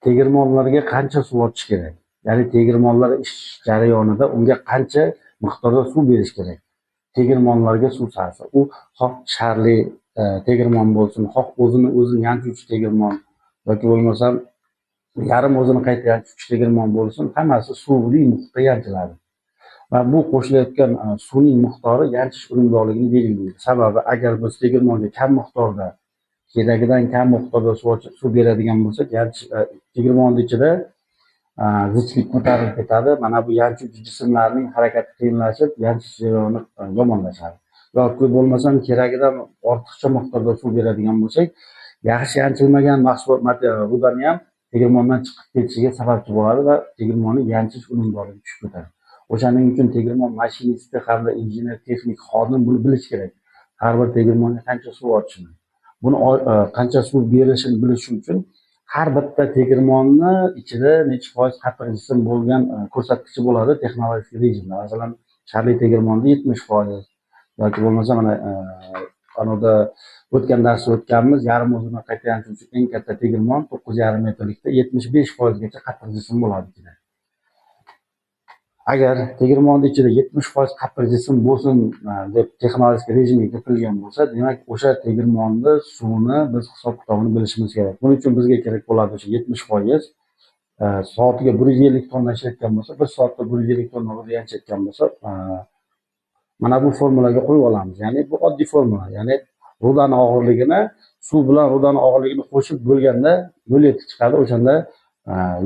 Tegirmonlarga qancha suv otish kerak? Ya'ni tegirmonlar ish jarayonida unga qancha miqdorda suv berish kerak? Tegirmonlarga suv sarfi. U xoh sharli tegirmon bo'lsin, xoh o'zini o'zi yanchuvchi tegirmon yoki bo'lmasam yarim o'zini qayta yanchuvchi tegirmon bo'lsin, hammasi suvli muhitda yanchiladi. Va bu qo'shilayotgan suvning miqdori yanchish unumdorligini belgilaydi. Sababi agar biz tegirmonga kam miqdorda, keragidan kam miqdorda suv beradigan bo'lsak, yanchish tegirmonni ichida zichlik ko'tarilib ketadi. Mana bu yanchuvchi jismlarning harakati qiyinlashib, yanchish jarayoni yomonlashadi. Yoki bo'lmasam keragidan ortiqcha miqdorda suv beradigan bo'lsak, yaxshi yanchilmagan mahsulot rudani ham tegirmondan chiqib ketishiga sababchi bo'ladi va tegirmonni yanchish unumdorligi tushib ketadi. O'shaning uchun tegirmon mashinisti hamda injener texnik xodim buni bilish kerak. Har bir tegirmonga qancha suv otishini, buni qancha suv berilishini bilish uchun har bitta tegirmonni ichida necha foiz qattiq jism bo'lgan ko'rsatkichi bo'ladi texnologik rejimda. Masalan, sharli tegirmonda 70% yoki bo'lmasa mana anavda o'tgan darsda o'tganmiz, yarim o'zini qayta yanchuvchi eng katta tegirmon 9,5 metrlikda 75%gacha qattiq jism bo'ladi ichida. Agar tegirmonni ichida 70% qattiq jism bo'lsin deb texnologik rejimga kiritilgan bo'lsa, demak o'sha tegirmonni suvini biz hisob kitobini bilishimiz kerak. Buning uchun bizga kerak bo'ladi o'sha 70%, soatiga 150 tonna ishlayotgan bo'lsa, bir soatda 150 tonna ruda yanchayotgan bo'lsa, mana bu formulaga qo'yib olamiz. Ya'ni bu oddiy formula. Ya'ni rudani og'irligini suv bilan rudani og'irligini qo'shib bo'lganda 0,7 chiqadi. O'shanda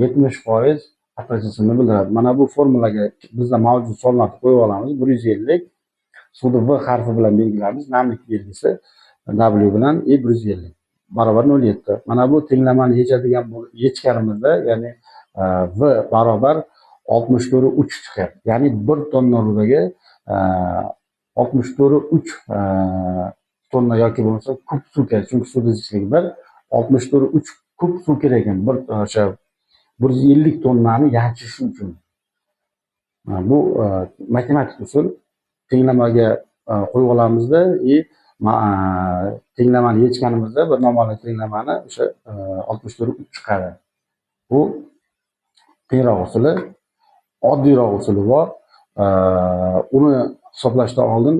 70% qattiq jismni bildiradi. Mana bu formulaga bizda mavjud sonlarni qo'yib olamiz. 150 suvni V harfi bilan belgilaymiz. Namlik belgisi W bilan E 150 barobar 0,7. Mana bu tenglamani yechadigan yechganimizda, ya'ni V barobar 64,3 chiqyapti. Ya'ni 1 tonna rudaga 64,3 tonna yoki bo'lmasa kub suv kerak. Chunki suv zichligi bir 64,3 kub suv kerak ekan. Bir o'sha 150 tonnani yanchish uchun. Bu matematik usul. Tenglamaga qo'yib olamizda и tenglamani yechganimizda bir noma'lum tenglamani o'sha 64,3 chiqadi. Bu qiyinroq usuli. Oddiyroq usuli bor. Uni hisoblashdan oldin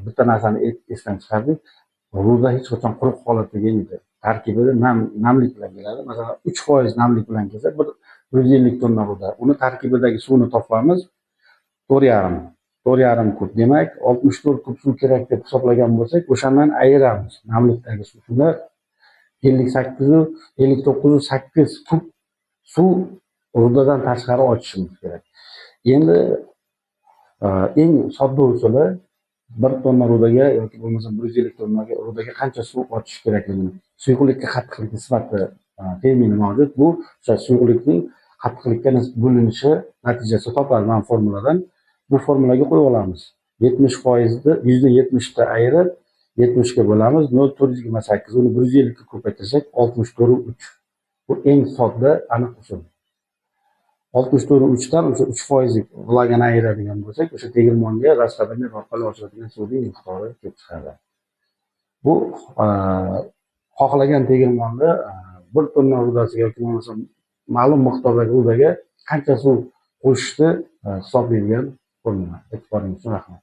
bitta narsani esdan chiqardik. Ruda hech qachon quruq holatda kelmaydi. Tarkibida namlik bilan keladi. Masalan, 3% namlik bilan kelsa, bir 150 tonna ruda. Uni tarkibidagi suvni topamiz. 4,5. 4,5 kub. Demak, 64 kub suv kerak deb hisoblagan bo'lsak, o'shandan ayiramiz namlikdagi suv. Shunda 59,8 kub suv rudadan tashqari ochishimiz kerak. Endi eng sodda usuli 1 tonna rudaga yoki bo'lmasa 150 tonnaga rudaga qancha suv otish kerakligini, suyuqlikka qattiqlik nisbati termini mavjud. Bu o'sha suyuqlikning qattiqlikka bo'linishi natijasi topiladi mana formuladan. Bu formulaga qo'yib olamiz. 70%ni 70% ayirib 70 ga bo'lamiz. 0,428 uni 150 ga ko'paytirsak 64,3. Bu eng sodda aniq usul. 64,3 dan o'sha 3%lik влага ni ayiradigan bo'lsak, o'sha tegirmonga расходомер orqali ochiladigan suvning miqdori kelib chiqadi. Bu xohlagan tegirmonda 1 tonna rudasiga yoki bo'lmasa ma'lum miqdordagi rudaga qancha suv qo'shishni hisoblaydigan formula. E'tiboringiz uchun rahmat.